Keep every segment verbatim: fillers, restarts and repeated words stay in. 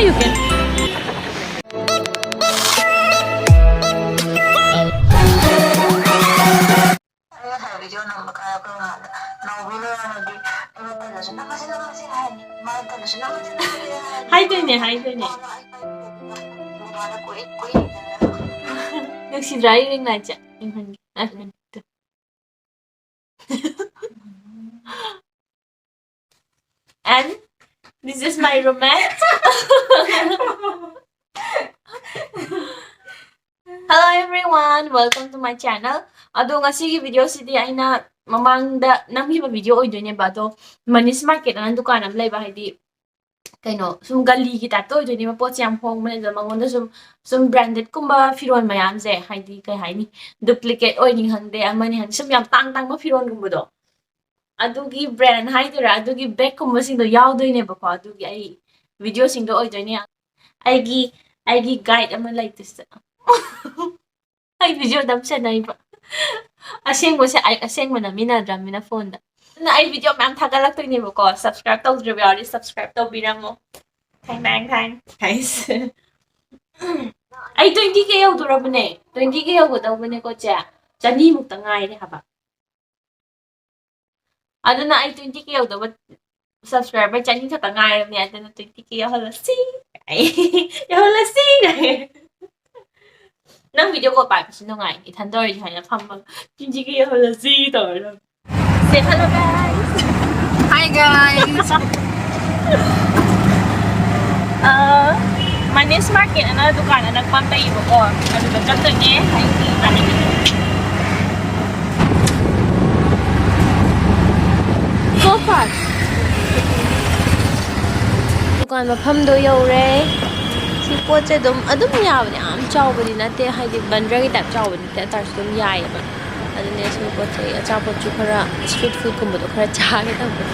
You can. ꯍꯥꯏꯗꯣꯏꯅꯦ, ꯍꯥꯏꯗꯣꯏꯅꯦ꯫ ꯅꯨꯡꯁꯤꯗ꯭ꯔꯥ ꯑꯩ ring light ꯁꯦ? ꯌꯦꯡꯍꯟꯒꯦ꯫ ꯑ, ꯑꯗꯨ꯫ And this is my roommate. Hello everyone, welcome to my channel. ꯑꯗꯣ ꯉꯁꯤꯒꯤ video ꯁꯤꯗꯤ ꯑꯩꯅ ꯃꯃꯥꯡꯗ ꯅꯝꯈꯤꯕ video ꯑꯣꯏꯗꯣꯏꯅꯦꯕ꯫ ꯑꯗꯣ ꯃꯅꯤꯁ market ꯑꯅ ꯗꯨꯀꯥꯟ ꯑꯃ ꯂꯩꯕ, ꯍꯥꯏꯗꯤ ꯀꯩꯅꯣ ꯁꯨꯝ ꯒꯂꯤꯒꯤ type ꯇ ꯑꯣꯏꯗꯣꯏꯅꯦꯕ, ꯄꯣꯠꯁꯦ ꯌꯥꯝ ꯍꯣꯡꯕꯅꯦ꯫ ꯑꯗꯣ ꯃꯉꯣꯟꯗ ꯁꯨꯝ, ꯁꯨꯝ branded ꯀꯨꯝꯕ ꯐꯤꯔꯣꯜ ꯃꯌꯥꯝꯁꯦ, ꯍꯥꯏꯗꯤ ꯀꯩ ꯍꯥꯏꯅꯤ, duplicate ꯑꯣꯏꯅꯤ ꯈꯪꯗꯦ, ꯑꯃꯅꯤ ꯈꯪꯗꯦ, ꯁꯨꯝ ꯌꯥꯝ ꯇꯥꯡ ꯇꯥꯡꯕ ꯐꯤꯔꯣꯜꯒꯨꯝꯕꯗꯣ, ꯑꯗꯨꯒꯤ brand ꯍꯥꯏꯗꯣꯏꯔꯥ, ꯑꯗꯨꯒꯤ bag ꯀꯨꯝꯕꯁꯤꯡꯗꯣ ꯌꯥꯎꯗꯣꯏꯅꯦꯕꯀꯣ꯫ ꯑꯗꯨꯒꯤ ꯑꯩ video ꯁꯤꯡꯗꯣ ꯑꯣꯏꯗꯣꯏꯅꯦ꯫ ꯑꯩꯒꯤ, ꯑꯩꯒꯤ guide ꯑꯃ ꯂꯩꯇꯦ ꯁꯤꯗ꯫ ꯑꯩ video ꯅꯝꯁꯦꯅ ꯑꯩꯕ꯫ ꯑꯁꯦꯡꯕꯁꯦ ꯑꯩ ꯑꯁꯦꯡꯕ ꯅꯝꯃꯤꯟꯅꯗ꯭ꯔꯕꯅꯤꯅ phone ꯗ꯫ ꯑꯗꯨꯅ ꯑꯩ video ꯃꯌꯥꯝ ꯊꯥꯒꯠꯂꯛꯇꯣꯏꯅꯦꯕꯀꯣ꯫ Subscribe ꯇꯧꯗ꯭ꯔꯤꯕ ꯌꯥꯎꯔꯗꯤ subscribe ꯇꯧꯕꯤꯔꯝꯃꯣ꯫ ꯊꯥꯡ ꯊꯥꯡ ꯊꯥꯡ꯫ Guys꯫ ꯑꯩ twenty K ꯌꯧꯗꯣꯔꯕꯅꯦ꯫ Twenty K ꯌꯧꯒꯗꯧꯕꯅꯦꯀꯣ ꯆꯦ꯫ ꯆꯅꯤꯃꯨꯛꯇ ꯉꯥꯏꯔꯦ ꯍꯥꯏꯕ꯫ ꯑꯗꯨꯅ ꯑꯩ twenty K ꯌꯧꯗꯧꯕ subscriber ꯆꯅꯤ ꯈꯛꯇ ꯉꯥꯏꯔꯕꯅꯦ꯫ ꯑꯗꯨꯅ twenty K ꯌꯧꯍꯜꯂꯁꯤ꯫ ꯑꯩ ꯌꯧꯍꯜꯂꯁꯤ꯫ ꯅꯪ video call ꯄꯥꯏꯕꯁꯨ ꯅꯨꯡꯉꯥꯏ꯫ ꯏꯊꯟꯗ ꯑꯣꯏꯔꯗꯤ ꯁꯨꯃꯥꯏꯅ ꯐꯝꯃꯒ twenty K ꯌꯧꯍꯜꯂꯁꯤ ꯇꯧꯔ꯫ Say hello, guys. Hi, guys. ꯑ, ꯃꯅꯤꯁ market ꯑꯅ ꯗꯨꯀꯥꯟ ꯑꯅꯛꯄ ꯑꯃ ꯂꯩꯌꯦꯕꯀꯣ, ꯑꯗꯨꯗ ꯆꯠꯇꯣꯏꯅꯦ꯫ ꯑꯩꯗꯤ ꯏꯃꯥꯟꯅꯕꯤ꯫ So far. ꯗꯨꯀꯥꯟ ꯃꯐꯝꯗꯣ ꯌꯧꯔꯦ꯫ ꯁꯤ ꯄꯣꯠꯁꯦ ꯑꯗꯨꯝ, ꯑꯗꯨꯝ ꯌꯥꯕꯅꯦ, ꯌꯥꯝ ꯆꯥꯎꯕꯗꯤ ꯅꯠꯇꯦ, ꯍꯥꯏꯗꯤ ꯕꯟꯗ꯭ꯔꯒꯤ type ꯆꯥꯎꯕꯗꯤ ꯅꯠꯇꯦ, ꯑꯗꯨ ꯑꯣꯏꯇꯥꯔꯁꯨ ꯑꯗꯨꯝ ꯌꯥꯏꯌꯦꯕ꯫ ꯑꯗꯨꯅꯦ ꯁꯨꯝ ꯄꯣꯠ ꯆꯩ ꯑꯆꯥꯄꯣꯠꯁꯨ ꯈꯔ, street food ꯀꯨꯝꯕꯗꯣ ꯈꯔ ꯆꯥꯒꯦ ꯇꯧꯕꯅꯦ꯫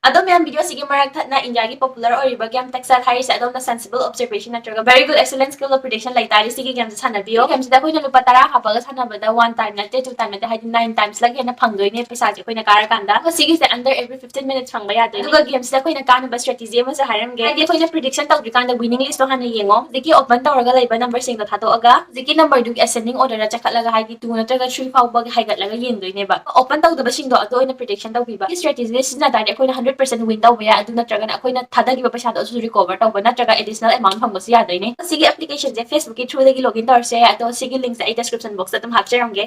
ꯑꯗꯣ ꯃꯌꯥꯝ, video ꯁꯤꯒꯤ ꯃꯔꯛ ꯊꯠꯅ ꯏꯟꯗꯤꯌꯥꯒꯤ popular ꯑꯣꯏꯔꯤꯕ game Textile ꯍꯥꯏꯔꯤꯁꯦ ꯑꯗꯣꯝꯅ sensible observation ꯅꯠꯇ꯭ꯔꯒ very good excellent skill of prediction ꯂꯩ ꯇꯥꯔꯗꯤ ꯁꯤꯒꯤ game ꯁꯦ ꯁꯥꯟꯅꯕꯤꯌꯣ꯫ Game ꯁꯤꯗ ꯑꯩꯈꯣꯏꯅ ꯂꯨꯄꯥ ꯇꯔꯥ ꯍꯥꯞꯄꯒ ꯁꯥꯟꯅꯕꯗ one time ꯅꯠꯇꯦ, two time ꯅꯠꯇꯦ, ꯍꯥꯏꯗꯤ nine times ꯂꯛ ꯍꯦꯟꯅ ꯐꯪꯗꯣꯏꯅꯦ ꯄꯩꯁꯥꯁꯦ ꯑꯩꯈꯣꯏꯅ ꯀꯥꯔꯀꯥꯟꯗ꯫ ꯑꯗꯣ ꯁꯤꯒꯤꯁꯦ under every fifteen minutes ꯐꯪꯕ ꯌꯥꯗꯣꯏꯅꯦ꯫ ꯑꯗꯨꯒ game ꯁꯤꯗ ꯑꯩꯈꯣꯏꯅ ꯀꯥꯟꯅꯕ strategy ꯑꯃꯁꯨ ꯍꯥꯏꯔꯝꯒꯦ꯫ ꯍꯥꯏꯗꯤ ꯑꯩꯈꯣꯏꯅ prediction ꯇꯧꯗ꯭ꯔꯤꯀꯥꯟꯗ winning list ꯇꯣ ꯍꯥꯟꯅ ꯌꯦꯡꯉꯣ꯫ ꯍꯧꯖꯤꯛꯀꯤ open ꯇꯧꯔꯒ ꯂꯩꯕ number ꯁꯤꯡꯗꯣ ꯊꯥꯗꯣꯛꯑꯒ ꯍꯧꯖꯤꯛꯀꯤ number ꯗꯨꯒꯤ ascending order ꯗ ꯆꯈꯠꯂꯒ ꯍꯥꯏꯗꯤ two ꯅꯠꯇ꯭ꯔꯒ three ꯐꯥꯎꯕ ꯍꯥꯏꯒꯠꯂꯒ ꯌꯦꯡꯗꯣꯏꯅꯦꯕ꯫ Open ꯇꯧꯗꯕꯁꯤꯡꯗꯣ ꯑꯗꯨ ꯑꯣꯏꯅ prediction ꯇꯧꯕꯤꯕ꯫ ꯁꯤ strategy ꯁꯦ ꯁꯤꯖꯤꯟꯅ ꯇꯥꯔꯗꯤ ꯑꯩꯈꯣꯏꯅ hundred percent win ꯇꯧꯕ ꯌꯥꯏ, ꯑꯗꯨ ꯅꯠꯇ꯭ꯔꯒꯅ ꯑꯩꯈꯣꯏꯅ ꯊꯥꯗꯈꯤꯕ ꯄꯩꯁꯥꯗꯣ ꯑꯗꯨꯁꯨ recover ꯇꯧꯕ ꯅꯠꯇ꯭ꯔꯒ additional amount ꯐꯪꯕꯁꯨ ꯌꯥꯗꯣꯏꯅꯦ꯫ ꯁꯤꯒꯤ application ꯁꯦ Facebook ꯀꯤ through ꯗꯒꯤ login ꯇꯧꯔꯁꯦ, ꯑꯗꯣ ꯁꯤꯒꯤ link ꯁꯦ ꯑꯩ description box ꯇ ꯑꯗꯨꯝ ꯍꯥꯞꯆꯔꯝꯒꯦ꯫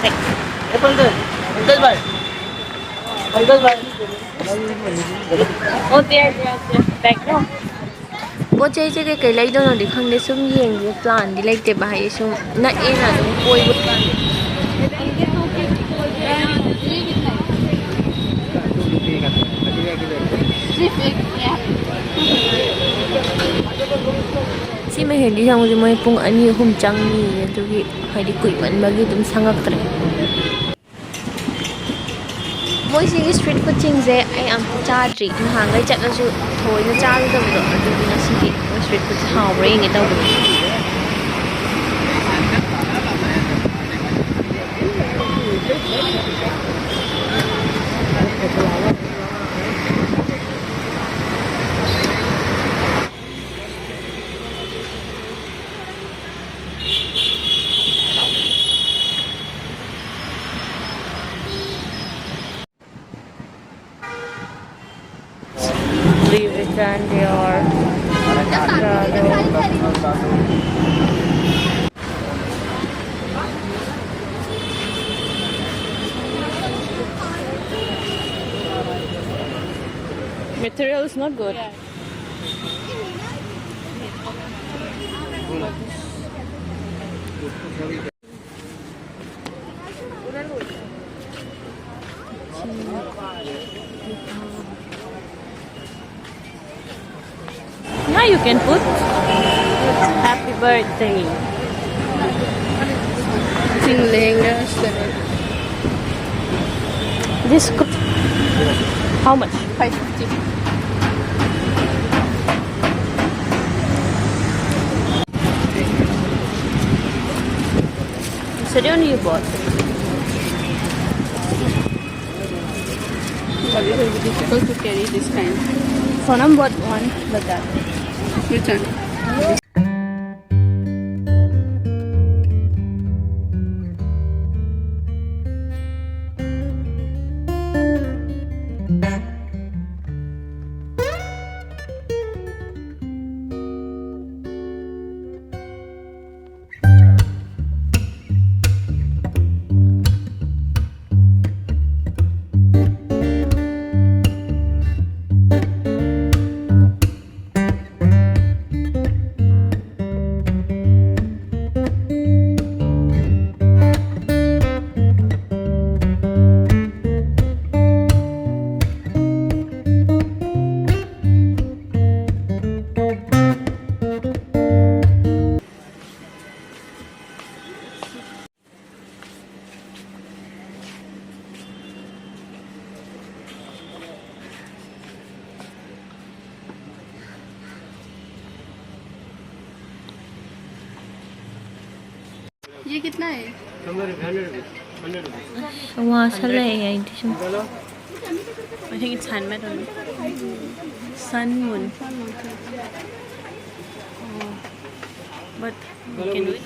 ꯑꯦ, ꯄꯪꯀꯖ, ꯄꯪꯀꯖ ꯚꯥꯏ, ꯄꯪꯀꯖ ꯚꯥꯏ꯫ ꯑꯣ, there, there, there. Bag ꯗꯣ꯫ ꯄꯣꯠ ꯆꯩꯁꯦ ꯀꯩꯀꯩ ꯂꯩꯗꯣꯏꯅꯣꯗꯤ ꯈꯪꯗꯦ, ꯁꯨꯝ ꯌꯦꯡꯒꯦ, plan ꯗꯤ ꯂꯩꯇꯦꯕ, ꯍꯥꯏꯗꯤ ꯁꯨꯝ ꯅꯛꯑꯦꯅ ꯑꯗꯨꯝ ꯀꯣꯏꯕ꯫ ꯁꯤ ꯃꯍꯦꯟꯗꯤ ꯆꯪꯕꯁꯦ ꯃꯣꯏ ꯄꯨꯡ ꯑꯅꯤ ꯑꯍꯨꯝ ꯆꯪꯅꯤ, ꯑꯗꯨꯒꯤ ꯍꯥꯏꯗꯤ ꯀꯨꯏꯃꯟꯕꯒꯤ ꯑꯗꯨꯝ ꯁꯪꯉꯛꯇ꯭ꯔꯦ꯫ ꯃꯣꯏꯁꯤꯒꯤ street food ꯁꯤꯡꯁꯦ ꯑꯩ ꯑꯝꯇ ꯆꯥꯗ꯭ꯔꯤ꯫ ꯅꯍꯥꯟꯈꯩ ꯆꯠꯂꯁꯨ ꯊꯑꯣꯏꯅ ꯆꯥꯔꯨꯗꯕꯗꯣ, ꯑꯗꯨꯒꯤ ꯉꯁꯤꯗꯤ ꯃꯣꯏ street food ꯁꯦ ꯍꯥꯎꯕ꯭ꯔꯥ ꯌꯦꯡꯒꯦ ꯇꯧꯕꯅꯤ꯫ Louis Vuitton, Dior, Prada. Material is not good. Now you can put happy birthday. This co- How much? Five fifty. Yesterday only you bought. But it will be difficult to carry this time. Sonam bought one like that. Which one? ये कितना है? ꯋꯥꯁꯜꯂꯛꯑꯦ ꯑꯩꯗꯤ ꯁꯨꯝ꯫ I think it's handmade only. Sun moon. Oh, but we can do it.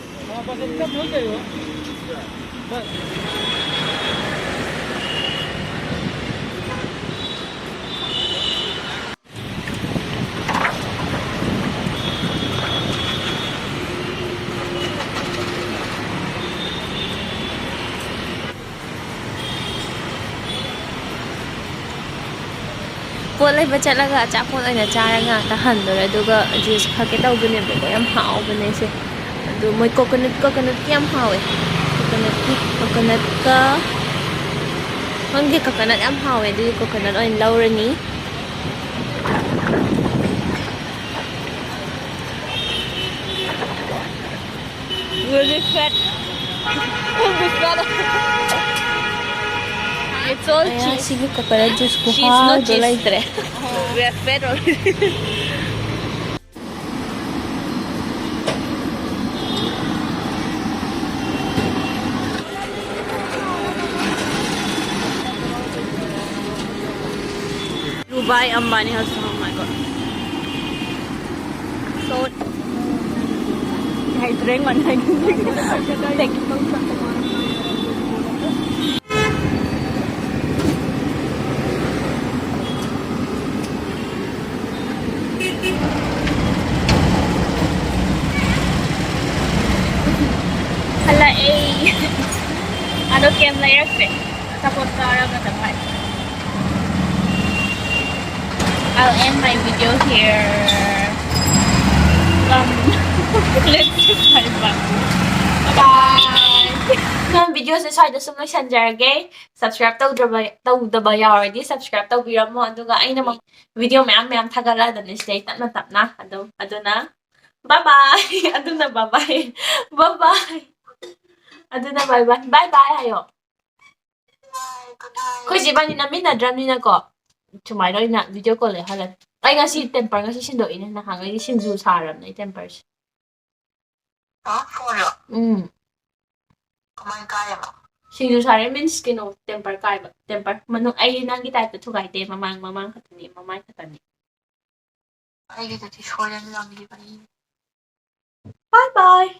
ꯄꯣꯠ ꯂꯩꯕ ꯆꯠꯂꯒ ꯑꯆꯥꯄꯣꯠ ꯑꯣꯏꯅ ꯆꯥꯔꯒ ꯉꯥꯛꯇ ꯍꯟꯗꯣꯔꯦ꯫ ꯑꯗꯨꯒ ꯖꯨꯁ ꯊꯛꯀꯦ ꯇꯧꯕꯅꯦꯕꯀꯣ, ꯌꯥꯝ ꯍꯥꯎꯕꯅꯦ ꯁꯦ꯫ ꯑꯗꯨ ꯃꯣꯏ ꯀꯣꯀꯣꯅꯠ, ꯀꯣꯀꯣꯅꯠꯀꯤ ꯌꯥꯝ ꯍꯥꯎꯋꯦ꯫ ꯀꯣꯀꯣꯅꯠꯀꯤ, ꯀꯣꯀꯣꯅꯠꯀ, ꯈꯪꯗꯦ, ꯀꯣꯀꯣꯅꯠ ꯌꯥꯝ ꯍꯥꯎꯋꯦ, ꯑꯗꯨꯒꯤ ꯀꯣꯀꯣꯅꯠ ꯑꯣꯏꯅ ꯂꯧꯔꯅꯤ꯫ We'll be fat. We'll be fat. It's ꯑꯌꯥ, ꯁꯤꯒꯤ coconut juice ꯈꯨꯍꯥꯎꯗꯣ ꯂꯩꯇ꯭ꯔꯦ꯫ We are fed already. Dubai Ambani house. Oh my God. So, I drank one. Thank you. ꯍꯜꯂꯛꯑꯦ꯫ ꯑꯗꯣ ꯀꯩꯝ ꯂꯩꯔꯛꯇ꯭ꯔꯦ꯫ ꯑꯆꯥꯄꯣꯠ ꯆꯥꯔꯒ ꯇꯪꯈꯥꯏ꯫ I'll end my video here. Um, let's just bye bye. Bye. ꯅꯪ videoꯁꯦ ꯁ꯭ꯋꯥꯏꯗ ꯁꯨꯝ ꯂꯣꯏꯁꯟꯖꯔꯒꯦ꯫ Subscribe ꯇꯧꯗ꯭ꯔꯕ, ꯇꯧꯗꯕ ꯌꯥꯎꯔꯗꯤ subscribe ꯇꯧꯕꯤꯔꯝꯃꯣ꯫ ꯑꯗꯨꯒ ꯑꯩꯅ ꯃ-, video ꯃꯌꯥꯝ ꯃꯌꯥꯝ ꯊꯥꯒꯠꯂꯛꯑꯗꯕꯅꯤ ꯁꯤꯗꯩ ꯇꯞꯅ ꯇꯞꯅ꯫ ꯑꯗꯨꯝ, ꯑꯗꯨꯅ bye bye. ꯑꯗꯨꯅ bye bye. Bye bye. ꯑꯗꯨꯅ bye bye. Bye bye ꯍꯥꯏꯌꯣ꯫ ꯑꯩꯈꯣꯏ ꯏꯕꯥꯅꯤ ꯅꯝꯃꯤꯟꯅꯗ꯭ꯔꯕꯅꯤꯅꯀꯣ, ꯁꯨꯃꯥꯏꯅ ꯑꯣꯏꯅ video call ꯂꯩꯍꯜꯂꯦ꯫ ꯑꯩ ꯉꯁꯤ temper ꯉꯁꯤ ꯁꯤꯟꯗꯣꯛꯏꯅꯦ, ꯅꯍꯥꯟꯈꯩꯗꯤ ꯁꯤꯡꯖꯨ ꯁꯥꯔꯕꯅꯦ ꯑꯩ temperꯁꯦ꯫ ꯍꯥ? Phoneꯔꯣ? ꯎꯝ꯫ ꯀꯃꯥꯏ ꯀꯥꯏꯌꯦꯕ? ꯁꯤꯡꯖꯨ ꯁꯥꯔꯦ means ꯀꯩꯅꯣ, temper ꯀꯥꯏꯕ꯫ Temper ꯃꯅꯨꯡ, ꯑꯩ ꯅꯪꯒꯤ typeꯇ ꯊꯨꯒꯥꯏꯗꯦ, ꯃꯃꯥꯡ, ꯃꯃꯥꯡ ꯈꯛꯇꯅꯤ, ꯃꯃꯥꯏ ꯈꯛꯇꯅꯤ꯫ ꯑꯩꯒꯤꯗꯨꯗꯤ ꯁꯣꯏꯗꯅ ꯂꯪꯈꯤꯕꯅꯤ꯫ Bye bye.